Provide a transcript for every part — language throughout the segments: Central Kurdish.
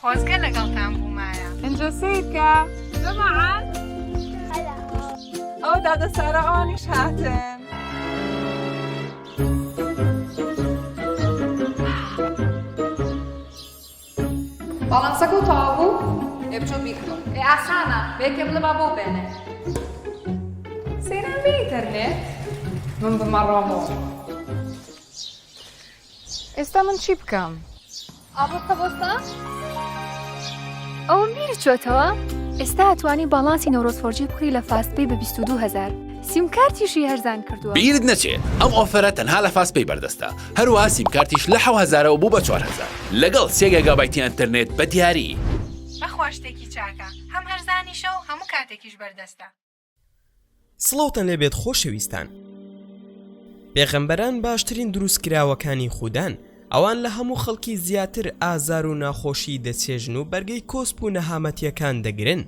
خۆزگە لەگەڵتان بوومایە. ئینجا سەیرکە جەماعەت ئەو دادە سارا ئەوانیش هاتن. باڵانسەکەو تەواو بوو؟ ئێ بچۆ بیکڕە. ئێ ئاسانە، بە یەکێ بڵێ با بۆ بێنێ. سەیران بێ ئینتەرنێت؟ من بمەڕۆمەوە. ئێستا من چی بکەم؟ ئابڕوو بۆستە؟ ئەوەم بیرت چۆتەوە؟ ئێستا ئەتوانی باڵانسی نەورۆز 4G بکڕی لە فاست پەی بە 22 هەزار سیمکارتیشی هەرزان کردووە. بیرت نەچێت ئەم offer ە تەنها لە فاست پەی بەردەستە، هەروەها سیمکارتیش لە حەو هەزارەوە بوو بە 4000 لەگەڵ سێ گێگابایتی ئەنتەرنێت بە دیاری. بەخوا شتێکی چاکە هەم هەرزانیشە و هەموو کاتێکیش بەردەستە. سڵاوتان لێبێت خۆشەویستان پێغەمبەران باشترین دروستکراوەکانی خودان ئەوان لە هەموو خەڵکی زیاتر ئازار و ناخۆشی دەچێژن و بەرگەی کۆسپ و نەهامەتیەکان دەگرن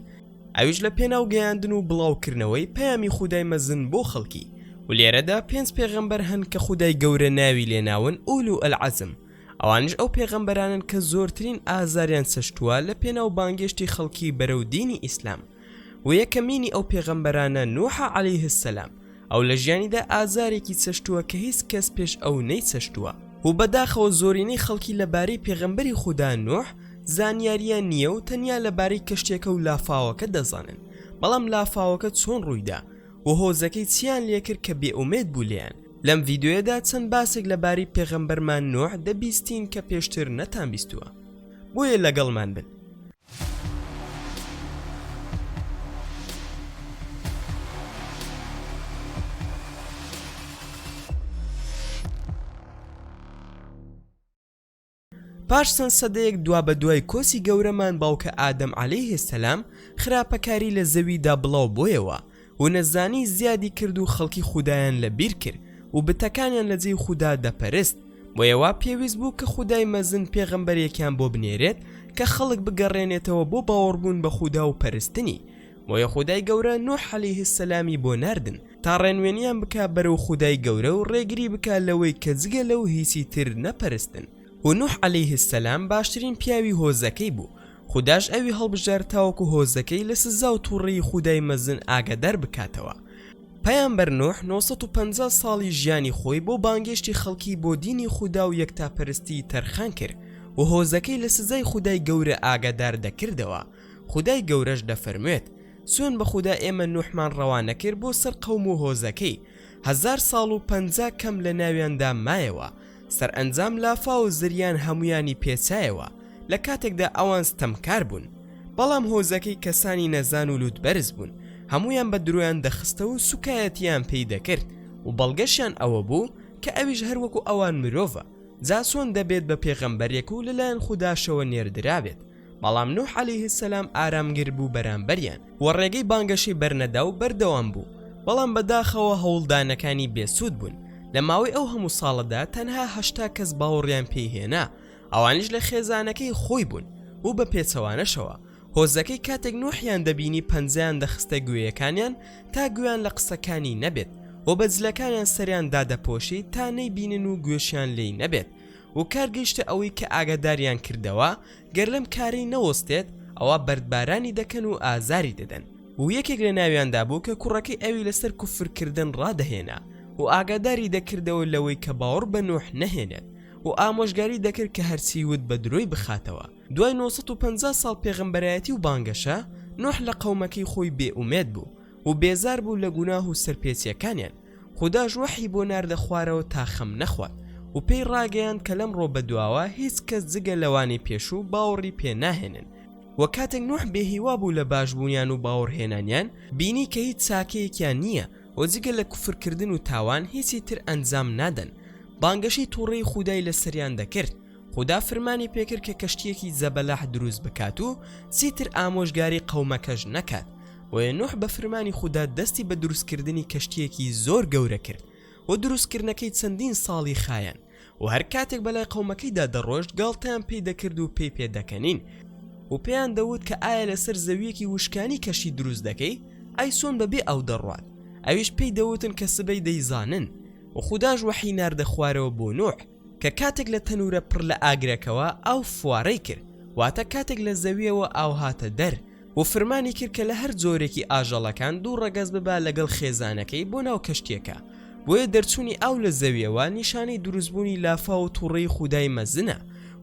ئەویش لە پێناو گەیاندن و بڵاوکردنەوەی پەیامی خودای مەزن بۆ خەڵکی و لێرەدا پێنج پێغەمبەر هەن کە خودای گەورە ناوی لێناون ئولو العزم ئەوانیش ئەو پێغەمبەرانەن کە زۆرترین ئازاریان چەشتووە لە پێناو بانگێشتی خەڵکی بەرەو دینی ئیسلام و یەکەمینی ئەو پێغەمبەرانە نوحە علیه السلام ئەو لە ژیانیدا ئازارێکی چەشتووە کە هیچ کەس پێش ئەو نەیچەشتووە و بەداخەوە زۆرینەی خەڵکی لەبارەی پێغەمبەری خودا نوح زانیاریان نییە و تەنیا لەبارەی کەشتیەکە و لافاوەکە دەزانن بەڵام لافاوەکە چۆن ڕوویدا و هۆزەکەی چیان لێکرد کە بێئومێد بوو لێیان لەم ڤیدیۆیەدا چەند باسێک لەبارەی پێغەمبەرمان نوح دەبیستین کە پێشتر نەتانبیستووە بۆیە لەگەڵمان بن. پاش چەند سەدەیەک دوابەدوای کۆچی گەورەمان باوکە ئادەم عەلەیه سەلام خراپەکاری لە زەویدا بڵاو بۆیەوە و نەزانی زیادی کرد و خەڵکی خودایان لە بیر کرد و بتەکانیان لە جێی خودا دەپەرست بۆیە وا پێویست بوو کە خودای مەزن پێغەمبەرێکیان بۆ بنێرێت کە خەڵک بگەڕێنێتەوە بۆ باوەڕبوون بە خودا و پەرستنی بۆیە خودای گەورە نوح عەلەیه سەلامی بۆ ناردن تا ڕێنوێنیان بکا بەرەو خودای گەورە و ڕێگری بکا لەوەی کە جگە لەو هیچی تر نەپەرستن و نوح علیه السلام باشترین پیاوی هۆزەکەی بوو خوداش ئەوی هەڵبژارد تاوەکو هۆزەکەی لە سزا و توڕەیی خودای مەزن ئاگادار بکاتەوە پەیامبەر نوح 950 ساڵی ژیانی خۆی بۆ بانگێشتی خەڵکی بۆ دینی خودا و یەکتاپەرستی تەرخان کرد و هۆزەکەی لە سزای خودای گەورە ئاگادار دەکردەوە خودای گەورەش دەفەرموێت سوێن بە خودا ئێمە نوحمان ڕەوانە کرد بۆ سەر قەوم و هۆزەکەی، 1000 ساڵ و 50 کەم لە ناویاندا مایەوە، سەرئەنجام لافاو و زریان هەموویانی پێچایەوە، لە کاتێکدا ئەوان ستەمکار بوون. بەڵام هۆزەکەی کەسانی نەزان و لوتبەرز بوون، هەموویان بە درۆیان دەخستەوە و سوکایەتییان پێی دەکرد و بەڵگەشیان ئەوە بوو کە ئەویش هەر وەکو ئەوان مرۆڤە، جا چۆن دەبێت بە پێغەمبەرێک و لەلایەن خوداشەوە نێردرابێت؟ بەڵام نوح علیه السلام ئارامگر بوو بەرامبەریان و ڕێگەی بانگەشەی بەرنەدا و بەردەوام بوو، بەڵام بەداخەوە هەوڵدانەکانی بێسوود بوون، لە ماوەی ئەو هەموو ساڵەدا تەنها 80 کەس باوەڕیان پێی هێنا، ئەوانیش لە خێزانەکەی خۆی بوون و بە پێچەوانەشەوە هۆزەکەی کاتێک نوحیان دەبینی پەنجەیان دەخستە گوێیەکانیان تا گوێیان لە قسەکانی نەبێت و بە جلەکانیان سەریان دادەپۆشی تا نەیبینن و گوێشیان لێی نەبێت و کار گەیشتە ئەوەی کە ئاگاداریان کردەوە گەر لەم کارەی نەوەستێت ئەوا بەردبارانی دەکەن و ئازاری دەدەن و یەکێک لە ناویاندا بوو کە کوڕەکەی ئەوی لەسەر کوفر کردن ڕادەهێنا و ئاگاداری دەکردەوە لەوەی کە باوەڕ بە نوح نەهێنێت و ئامۆژگاری دەکرد کە هەرچی وت بە درۆی بخاتەوە دوای 950 ساڵ پێغەمبەرایەتی و بانگەشە نوح لە قەومەکەی خۆی بێ ئومێد بوو و بێزار بوو لە گوناه و سەرپێچیەکانیان خوداش وەحی بۆ ناردە خوارەوە تا خەم نەخوات و پێی ڕاگەیاند کە لەمڕۆ بەدواوە هیچ کەس جگە لەوانەی پێشوو باوەڕی پێ ناهێنن وە کاتێک نوح بێهیوا بوو لە باشبوونیان و باوەڕهێنانیان بینی کە هیچ چاکەیەکیان نییە و جگە لە کوفرکردن و تاوان هیچی تر ئەنجام نادەن بانگەشەی توڕەی خودای لەسەریان دەکرد خودا فرمانی پێکرد کە کەشتیەکی زەبەلاح دروست بکات و چیتر ئامۆژگاری قەومەکەش نەکات بۆیە نوح بە فرمانی خودا دەستی بە دروستکردنی کەشتیەکی زۆر گەورە کرد و دروستکردنەکەی چەندین ساڵی خایاند و هەر کاتێک بەلای قەومەکەیدا دەڕۆشت گاڵتەیان پێی دەکرد و پێی پێدەکەنین و پێیان دەوت کە ئایا لەسەر زەویەکی وشکانی کەشتی دروست دەکەی ئەی چۆن بەبێ ئاو دەڕوات ئەویش پێی دەوتن کە سبەی دەیزانن و خوداش وەحی ناردە خوارەوە بۆ نوح کە کاتێک لە تەنورە پڕ لە ئاگرەکەوە ئاو فوارەی کرد. واتە کاتێک لە زەویەوە ئاو هاتە دەر و فرمانی کرد کە لە هەر جۆرێکی ئاژەڵەکان دوو ڕەگەز ببا لەگەڵ خێزانەکەی بۆ ناو کەشتیەکە بۆیە دەرچوونی ئاو لە زەویەوە نیشانەی دروستبوونی لافاو و توڕەی خودای مەزنە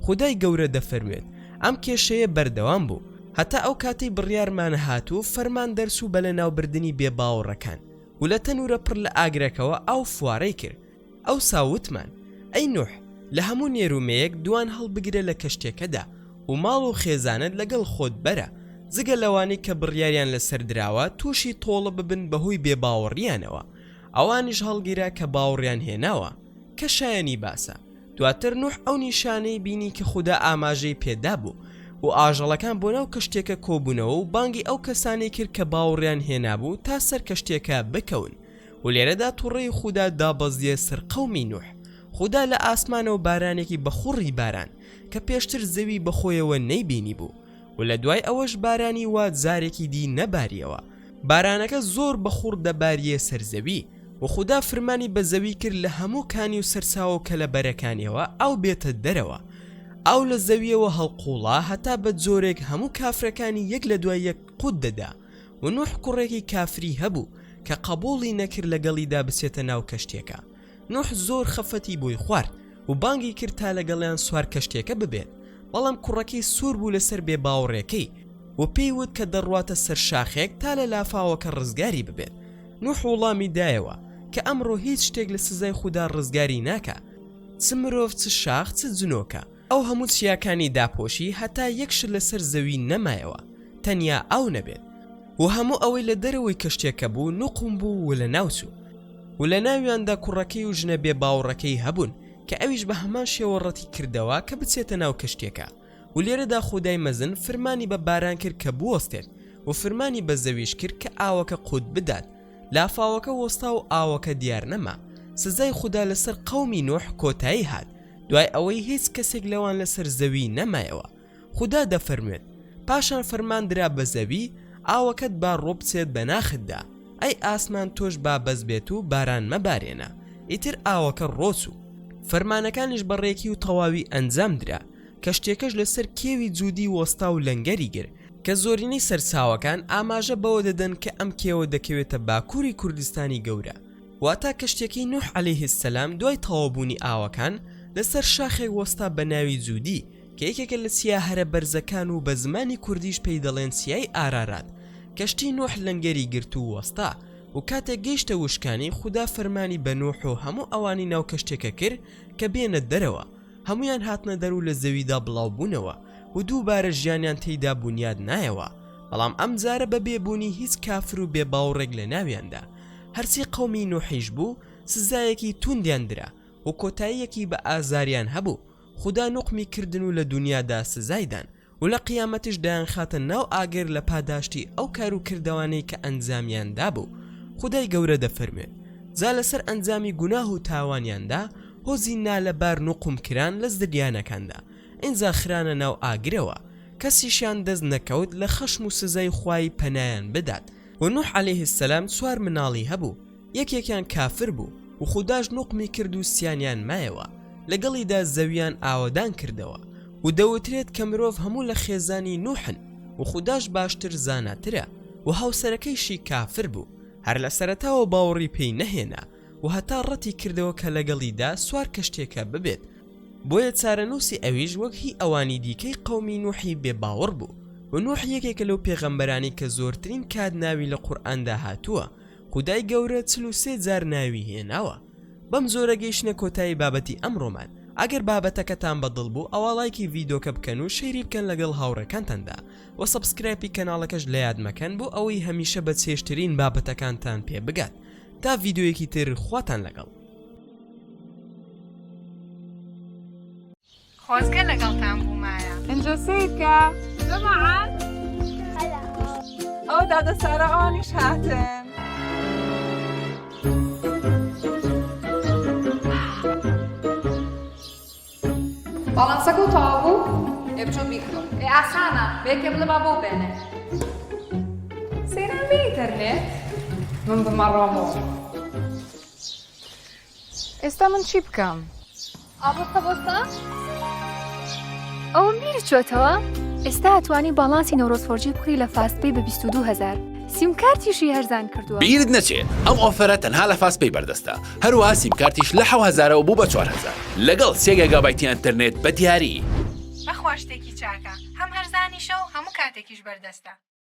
خودای گەورە دەفەرموێت ئەم کێشەیە بەردەوام بوو هەتا ئەو کاتەی بڕیارمان هات و فەرمان دەرچوو بە لەناوبردنی بێباوەڕەکان و لە تەنورە پڕ لە ئاگرەکەوە ئاو فوارەی کرد ئەوسا وتمان، ئەی نوح، لە هەموو نێر و مێیەک دووان هەڵبگرە لە کەشتیەکەدا و ماڵ و خێزانت لەگەڵ خۆت بەرە، جگە لەوانەی کە بڕیاریان لەسەر دراوە تووشی تۆڵە ببن بەهۆی بێباوەڕییانەوە، ئەوانیش هەڵگرە کە باوەڕیان هێناوە، کە شایەنی باسە. دواتر نوح ئەو نیشانەی بینی کە خودا ئاماژەی پێدابوو، و ئاژەڵەکان بۆ ناو کەشتیەکە کۆبوونەوە و بانگی ئەو کەسانەی کرد کە باوەڕیان هێنابوو تا سەر کەشتیەکە بکەون، و لێرەدا توڕەی خودا دابەزیە سەر قەومی نوح، خودا لە ئاسمانەوە بارانێکی بەخوڕی باراند کە پێشتر زەوی بەخۆیەوە نەیبینیبوو و لە دوای ئەوەش بارانی وا جارێکی دی نەباریەوە، بارانەکە زۆر بەخوڕ دەباریە سەر زەوی و خودا فرمانی بە زەوی کرد لە هەموو کانی و سەرچاوە و کەلەبەرەکانیەوە ئاو بێتە دەرەوە، ئاو لە زەویەوە هەڵقوڵا هەتا بە جۆرێک هەموو کافرەکانی یەک لە دوای یەک قوت دەدا. و نوح کوڕێکی کافری هەبوو کە قەبوڵی نەکرد لەگەڵیدا بچێتە ناو کەشتیەکە، نوح زۆر خەفەتی بۆی خوارد و بانگی کرد تا لەگەڵیان سوار کەشتیەکە ببێت، بەڵام کوڕەکەی سوور بوو لەسەر بێ باوەڕێکەی و پێی وت کە دەڕواتە سەر شاخێک تا لە لافاوەکە ڕزگاری ببێت، نوح وڵامی دایەوە کە ئەمڕۆ هیچ شتێک لە سزای خودا ڕزگاری ناکا چ مرۆڤ چ شاخ چ جنۆکە. ئەو هەموو چیاکانی داپۆشی هەتا یەک شت لەسەر زەوی نەمایەوە تەنیا ئاو نەبێت و هەموو ئەوەی لە دەرەوەی کەشتیەکە بوو نوقم بوو و لەناوچوو و لەناویاندا کوڕەکەی و ژنە بێ باوڕەکەی هەبوون کە ئەویش بە هەمان شێوە ڕەتی کردەوە کە بچێتە ناو کەشتیەکە و لێرەدا خودای مەزن فرمانی بە باران کرد کە بوەستێت و فرمانی بە زەویش کرد کە ئاوەکە قوت بدات لافاوەکە وەستا و ئاوەکە دیار نەما سزای خودا لەسەر قەومی نوح کۆتایی هات دوای ئەوەی هیچ کەسێک لەوان لەسەر زەوی نەمایەوە، خودا دەفەرموێت، پاشان فەرمان درا بە زەوی، ئاوەکەت با ڕۆبچێت بە ناختدا، ئەی ئاسمان تۆش با بەس بێت و باران مەبارێنە، ئیتر ئاوەکە ڕۆچوو. فەرمانەکانیش بە ڕێکی و تەواوی ئەنجام درا، کەشتیەکەش لەسەر کێوی جودی وەستا و لەنگەری گرت، کە زۆرینەی سەرچاوەکان ئاماژە بەوە دەدەن کە ئەم کێوە دەکەوێتە باکووری کوردستانی گەورە. واتا کەشتیەکەی نوح علیه السلام دوای تەواوبوونی ئاوەکان لەسەر شاخێک وەستا بە ناوی جودی کە یەکێکە لە چیا هەرە بەرزەکان و بە زمانی کوردیش پێی دەڵێن چیای ئارارات کەشتی نوح لەنگەری گرت و وەستا و کاتێک گەیشتە وشکانی خودا فەرمانی بە نوح و هەموو ئەوانی ناو کەشتیەکە کرد کە بێنە دەرەوە هەموویان هاتنە دەر و لە زەویدا بڵاو بوونەوە و دووبارە ژیانیان تێیدا بونیاد نایەوە بەڵام ئەمجارە بە بێ بوونی هیچ کافر و بێ باوڕێک لە ناویاندا هەرچی قەومی نوحیش بوو سزایەکی توندیان درا و کۆتاییەکی بە ئازاریان هەبوو، خودا نوقمی کردن و لە دونیادا سزای دان و لە قیامەتیش دەیانخاتە ناو ئاگر لە پاداشتی ئەو کار و کردەوانەی کە ئەنجامیان دابوو، خودای گەورە دەفەرموێت، جا لەسەر ئەنجامی گوناه و تاوانیاندا هۆزی نالەبار نوقم کران لە زریانەکاندا، ئینجا خرانە ناو ئاگرەوە، کەسیشیان دەست نەکەوت لە خەشم و سزای خوای پەنایان بدات. و نوح علیه السلام چوار مناڵی هەبوو یەکێکیان کافر بوو و خوداش نوقمی کرد و سیانیان مایەوە لەگەڵیدا زەویان ئاوەدان کردەوە و دەوترێت کە مرۆڤ هەموو لە خێزانی نوحن و خوداش باشتر زاناترە و هاوسەرەکەیشی کافر بوو هەر لە سەرەتاوە باوەڕی پێی نەهێنا و هەتا ڕەتی کردەوە کە لەگەڵیدا سوار کەشتیەکە ببێت بۆیە چارەنووسی ئەویش وەک هی ئەوانی دیکەی قەومی نوحی بێ باوەڕ بوو و نوح یەکێکە لەو پێغەمبەرانەی کە زۆرترین کات ناوی لە قورئاندا هاتووە خودای گەورە 43 جار ناوی هێناوە بەم جۆرە گەیشتنە کۆتایی بابەتی ئەمڕۆمان ئەگەر بابەتەکەتان بە دڵ بوو ئەوا ڵایکی ڤیدۆکە بکەن و share ی بکەن لەگەڵ هاوڕێکانتاندا و subscribe ی کەناڵەکەش لە یاد مەکەن بۆ ئەوەی هەمیشە بە چێژترین بابەتەکانتان پێ بگات تا ڤیدۆیەکی تر خواتان لەگەڵ. خۆزگە لەگەڵتان بوومایە. ئینجا سەیرکە جەماعەت ئەو دادە سارا ئەوانیش هاتن. باڵانسەکە و تەواو بوو؟ ئێ بچۆ بیکڕە. ئێ ئاسانە، بە یەکێ بڵێ با بۆ بێنێ. سەیران بێ ئینتەرنێت؟ من بمەڕۆمەوە. ئێستا من چی بکەم؟ ئا بۆستە بۆستە. ئەوەم بیر چۆتەوە ئێستا ئەتوانی باڵانسی نەورۆز 4G بکڕی لە فاست پەی بە 22 هەزار سیم کارتیشی هەرزان کردووە. بیرت نەچێ ئەم offer ە تەنها لە فاست پەی بەردەستە هەروەها سیم کارتیش لە حەو هەزارەوە بوو بە 4000 لەگەڵ سێ گێگابایتی ئەنتەرنێت بە دیاری. بەخوا شتێکی چاکە هەم هەرزانیشە و هەموو کاتێکیش بەردەستە.